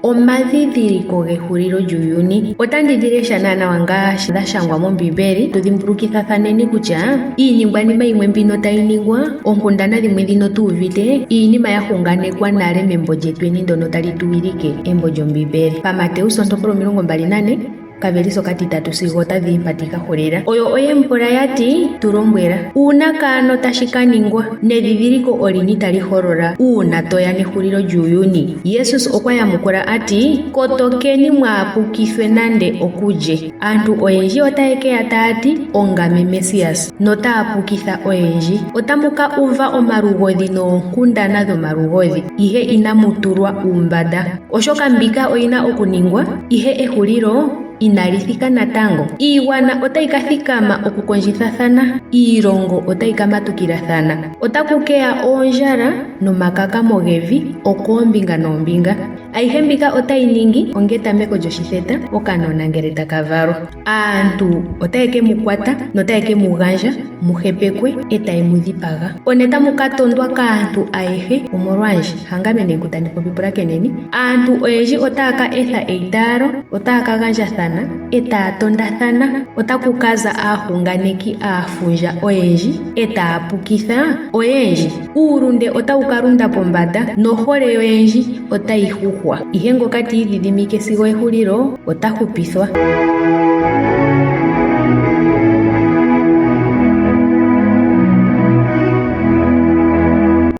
Omadhidhiliko gehulilo lyuuyuni. Otandi dhi lesha naanawa ngaashi dha shangwa mOmbiibeli, tu dhimbulukithathaneni kutya iiningwanima yimwe mbino tayi ningwa, oonkundana dhimwe ndhino tu uvite, iinima ya hunganekwa nale membo lyetweni ndyono tali tu wilike, embo lyOmbiibeli. PaMateus ontopolwa 24, Okavelise okatitatu sigo otadhi yi mpa tayi ka hulila. Oyo oye mu pula ya ti, Tu lombwela, uunake ano tashi ka ningwa, nedhidhiliko olini tali holola, uuna to ya nehulilo lyuuyuni? Jesus okwa yamukula a ti, Kotokeni mwaa pukithwe nando okulye. Aantu oyendji otaye ke ya taa ti, Ongame Mesiasa, notaa pukitha oyendji. Otamu ka uva omalugodhi noonkundana dhomalugodhi, ihe inamu tulwa uumbanda. Oshoka mbika oyi na okuningwa, ihe ehulilo inali thika natango. Iigwana otayi ka thikama okukondjithathana, iilongo otayi ka matukilathana. Otaku ke ya oondjala nomakakamo gevi okoombinga noombinga. Ayihe mbika otayi ningi ongetameko lyoshitheta, okanona ngele taka valwa. Aantu otaye ke mu kwata notaye ke mu gandja, mu hepekwe e taye mu dhipaga. One tamu ka tondwa kaantu ayehe omolwandje. Hangame nee tandi popi, pulakeneni. Aantu oyendji otaa ka etha eitaalo, otaa ka gandjathana e taa tondathana. Otaku ka za aahunganeki aafundja oyendji e taa pukitha oyendji. Uulunde otawu ka lunda pombanda nohole yoyendji otayi huhwa. Ihe ngoka ti idhidhimike sigo ehulilo, ota hupithwa.